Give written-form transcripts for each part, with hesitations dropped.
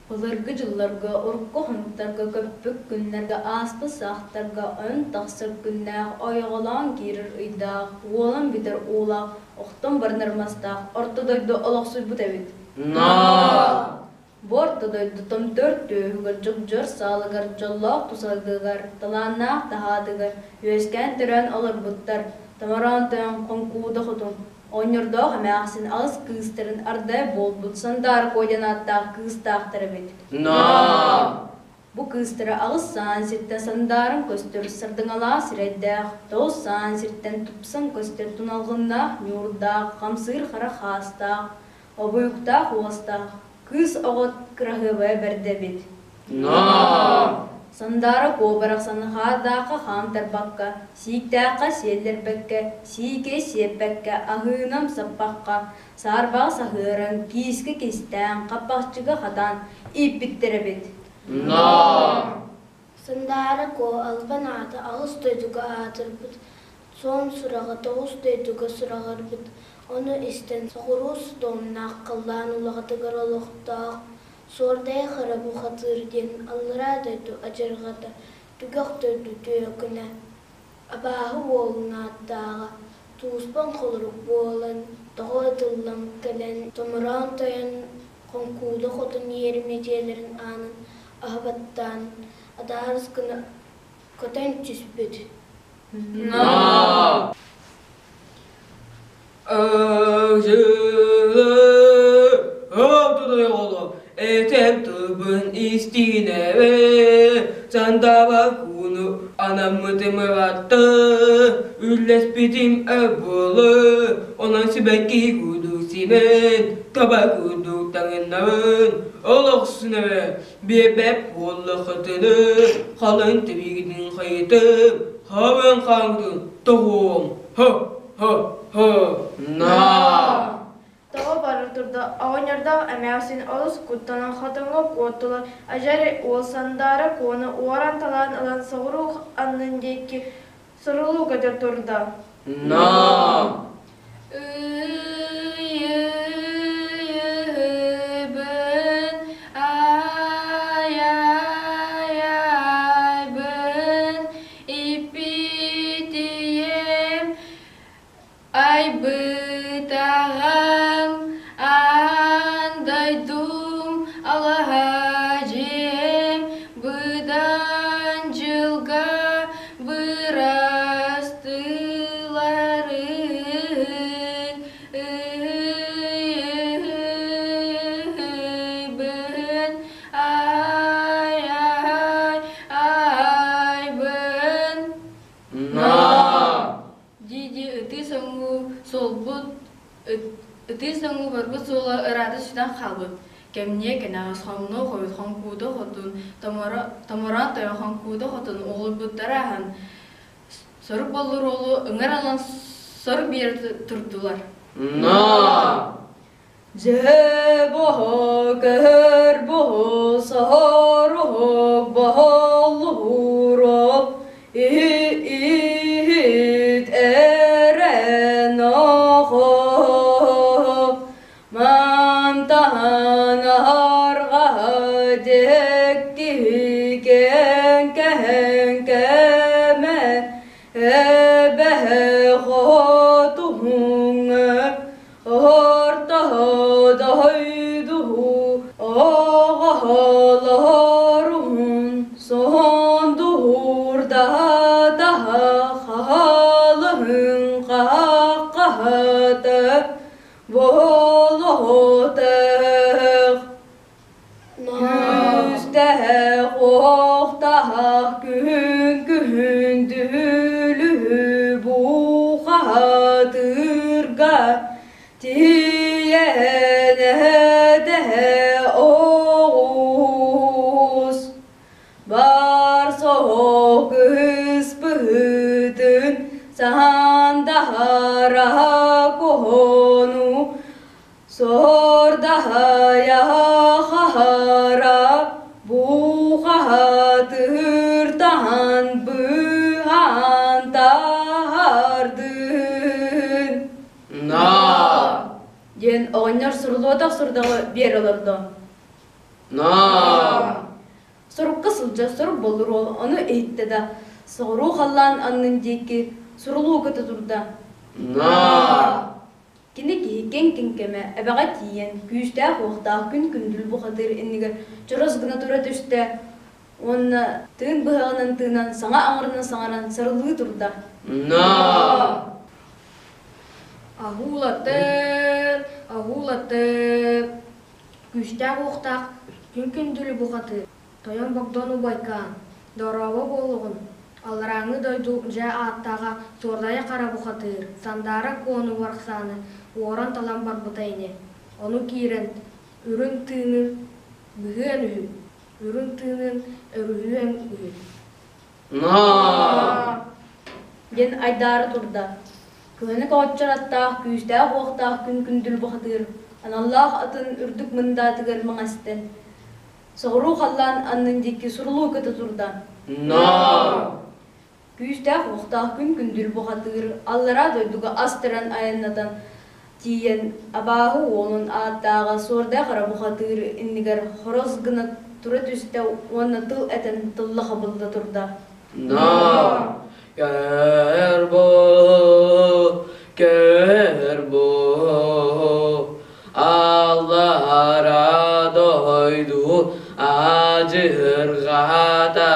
Былыргы дьылларга, урукку хонуктарга көппүт күннэргэ, ааспыт саахтарга ойон тахсар күннээх, ойоҕолоон киирэр ыйдаах, уолан бүтэр уулаах, охтон барынар мастаах орто дойду олохсуйбут эбит. Бу орто дойду томтор түөһүгэр, дьогдьор саалыгар, дьоллоох тусалгыгар, талааннаах таһаатыгар үөскээн-төрөөн олорбуттар, томороон тойон Хоҥкууда хотун, Оҕонньордоох эмээхсин аҕыс кыыстарын ардай буолбут Сандаара Куо диэн ааттаах кыыстаахтар эбит. Бу кыыстара аҕыс саан сиртэн сандааран көстөр сардыҥалаах сирэйдээх, тоҕус саан сиртэн тупсан көстөр туналҕыннаах ньуурдаах, хамсыыр хара хаастаах, обуйуктаах уостаах, кыыс оҕо кыраһыабайа бэрдэ эбит. Сандаара Куо барахсаны хаардаахха хаамтарбакка, сииктээххэ сиэллэрбэккэ, сиикэй сиэппэккэ, аһыынан саппахха, саарбаҕа саһыаран, киискэ кистээн, хаппахчыга хатаан ииппиттэр эбит. Сандаара Куо албан аата аҕыс дойдуга аатырбыт, суон сураҕа тоҕус дойдуга сураҕырбыт, ону истэн соҕуруу содуомнаах халлаан улаҕатыгар олохтоох Суордайа Хара бухатыыр диэн аллараа дойду адьырҕата, түгэх дойду түөкүнэ, абааһы уолун ааттааҕа, тууспан холорук буолан, тоҕо ытыллан кэлэн, томороон тойон Хоҥкууда хотун иэримэ дьиэлэрин аанын аһа баттаан, адаарыс гына көтөн түспүт. Этэн тылбын истиинэбэ, Сандаба кууну анаммытым ыраатта, Үллэспитим буолу, Онон сибэкки курдук симэн, Таба курдук таҥыннабын, Олохсун эбэ, биэрбэт буоллаххытына, Халыҥ тэбиигитин хайытым, Хабын хаамытын тоҕуом, Һо! Һо-һо! Тоҕо бара турда, оҕонньордоох эмээхсин олус куттанан хотоҥҥо куоттулар, Ажар уол Сандаара Куону уоран-талаан ылан соҕуруу аннын диэки сурулуу көтө турда. Ыйыйыйбын, ай-ай-айбын, иппитием Айбыт аҕам аан дойдум алаһа дьиэм быдан дьылга бырастыыларын ыйыйбын ай ай айбын. Дии-дии ытыы соҥуу суолбут ытыы соҥуу барбыт суола ыраата сүтэн хаалбыт. Кэмниэ кэнэҕэс хомнуо хойут хоҥкууда хотун, томороон тойон хоҥкууда хотун уолуйбуттара аһан, сорук боллур уолу ыҥыр ылан сор биэрэ турдулар. Дьэ боһо көһөр боһо саһароһо баһаллуһуро иһит эрэн охо мантаһан аһарҕаһа дьэккиһи кэҥкэһэн кэмэ эбэһэ хотуһуҥ Ортоһодойдуһу оҕоһолоруһун соһондуһурдаһа хаалыһын хаһааххаһата буолуотах Күстээх уохтаах күһүн күһүн дүлүһү бухаһатыырга тиийэн эһэ оҕус бар соһо кыыс быһыытын саһандаһараһа куһону Сордаһайа хаһара бухаһатыыртаһан быһаан таһардын диэн оҕонньор сурулуотах сурдаҕы биэр олордо. На! Сорукка сылдьар сорук боллур уол ону иһиттэ да, соҕуруу халлаан аннын диэки сурулуу көтө турда. На! Кини киһи кэҥ-кэҥкэмэ эбэҕэ тиийэн, күүстээх-уохтаах күн күндүл бухатыыр иннигэр чорос гына тура түстэ уонна тыын быһаҕынан тыынан саҥа аҥарынан саҥаран сарылыы турда. На! Аһуулатыр, аһуулатыр, күүстээх-уохтаах күн күндүлү бухатыыр, тойон Богдон убайкаан, дорообо буолуоҕун, алларааҥҥы дойду дьэ ааттааҕа Суордайа Хара бухатыыр, Сандаара Куону барахсааны уоран-талан барбыта ини, ону киирэн үрүҥ тыынын быһыан үһү, үрүҥ тыынын өрүһүөн үһү. На! Диэн айдаара турда. Кыһыны көҕөччөр аттаах, күүстээх-уохтаах күн күндүл бухатыыр, аналлаах атын үрдүк мындаатыгар маҥастан, соҕуруу халлаан аннын диэки сурулуу көтө турда. На! Күүстээх-уохтаах күн күндүл бухатыыр аллараа дойдуга астаран айаннатан тиийэн абааһы уолун ааттааҕа суордаах эрэ бухатыыр иннигэр хорос гына тура түстэ уонна тыл этэн тылла хабылла турда. На! Кэр бу, кэр бу, аллара дойду адьырҕата,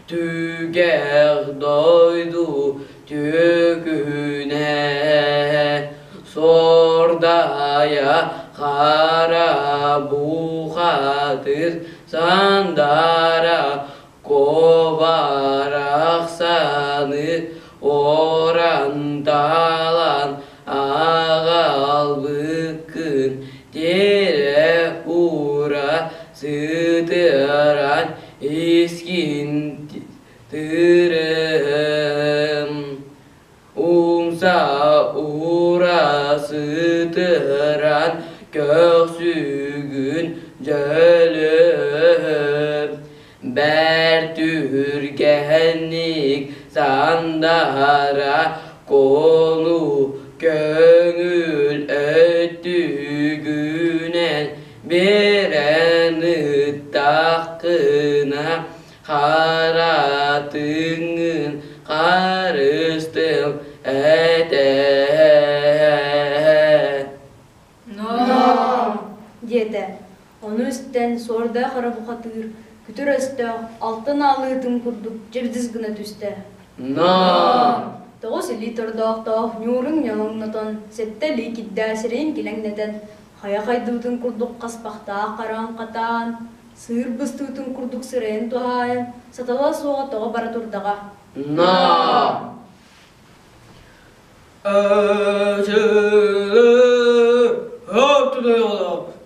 түгэх дойду түкүнэ, сордайа хара бухатыр сандара Кобарахсаны оранталан аҕалбыккын тиэрэ уура сытыаран искин тырым умса уура сытыран көхсүгүн дьөлөһөм бэрт үргэһэнник сандара кону көҥүл өттүгүнэн биэрэн ыттаххына харатыҥын харыстым этэ. Диэтэ. Ону истэн суордаах эрэ бухатыыр, күтүр өстөөх, алтан аалыытын курдук дьэбдис гына түстэ. Но! Тоҕус илии тордоохтоох ньуурун ньолоҥнотон, сэттэ илии кирдээх сирэйин килэҥнэтэн, хайа хайдыбытын курдук хаспахтаах хараҕын хатаан, сыыр быстыбытын курдук сырайын туһаайан, сатала суоҕа тоҕо бара турдаҕа. Но!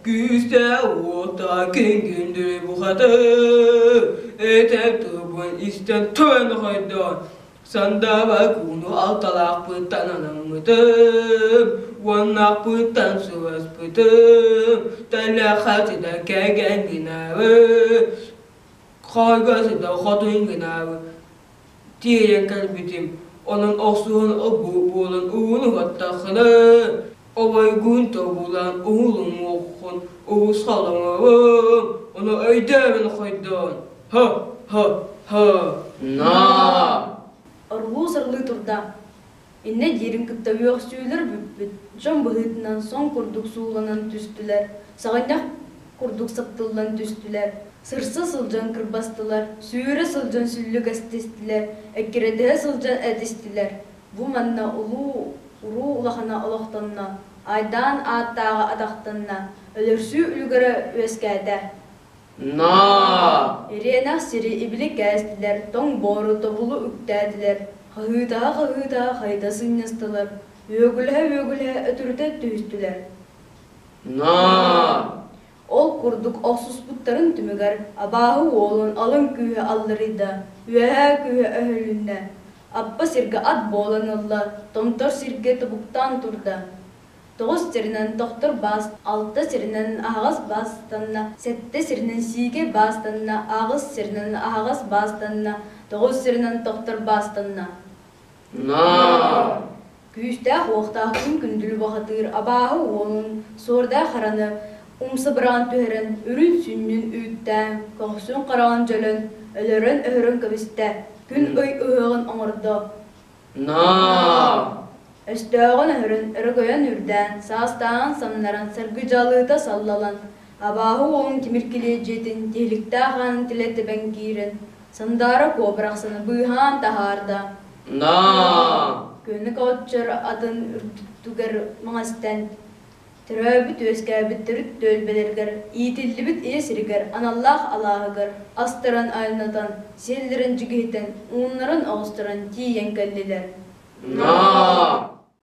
Күүстээх уота күн-күндү бухаты, этэр тылбын истэн тойон хойдоон, Сандаба кууну алталаахпыттан анаммытым, уоннаахпыттан сыласпытым, тэллэххэ сыта кэгэн гынабы, хойго сыта хотун гынабы, тиийэн кэлбитим, онон охсуһан обуу буолан ууну уһаттаххына, обойгун тобулан уһулумуоххун уус халаҥабын, ону өйдөөбүн хойдоон, һа һа һа. На! Орулуу-сарылыы турда. Иннэ диирин кытта үөхсүүлэр бүппүт, дьон быһыытынан сон курдук сууланан түстүлэр, саҕынньах курдук саптыллан түстүлэр, сырса сылдьан кырбастылар, сүүрэ сылдьан сүллүгэстистилэр, эккирэтиһэ сылдьан этистилэр. Бу манна улуу уруу улахана олохтонно, айдаан ааттааҕа атахтанна, өлөрсүү үлүгэрэ үөскээтэ. На! Ириэнэх сири ибили кээстилэр, тоҥ буору тобулу үктээтилэр, хаһыытаһа-хаһыытаһа хайыта сынньастылар, үөгүлэһэ-үөгүлэһэ өтүрүтэ түһүстүлэр. На! Ол курдук охсуспуттарын түмүгэр абааһы уолун алын күүһэ алларыйда, үөһээ күүһэ өһүлүннэ. Аппа сиргэ ат буолан ылла, томтор сиргэ тобуктаан турда. Тоҕус сиринэн тохтор баас, алта сиринэн аһаҕас баастанна, сэттэ сиринэн сиикэй баастанна, аҕыс сиринэн аһаҕас баастанна, тоҕус сиринэн тохтор баастанна. На! Күүстээх-уохтаах күн күндүл бухатыыр абааһы уолун, суордаах хараны. Умса быраҕан түһэрэн, үрүн сүнньүн үүттээн, көхсүн хараҕын дьөлөн, өлөрөн-өһөрөн кэбистэ, күн-ый ыһыаҕын оҥордо. На! Өстөөҕүн өһөрөн, өрөгөйөн үрдээн, саастааҕын самнаран, саргыдьалыыта саллалан, абааһы уолун тимир килиэдьийэтин тиһиликтээх аанын тилэ тэбэн киирэн, Сандаара куобарахсаны быыһаан таһаарда. На! Күөнүк оччор атын үрдүгэр маҥастан, Төрөөбүт-үөскээбит төрүт түөлбэлэригэр, иитиллибит ийэ сиригэр аналлаах алааһыгар астаран айаннатан, сиэллэрин дьигиһитэн, ууннарын оҕустаран тиийэн кэллилэр. На!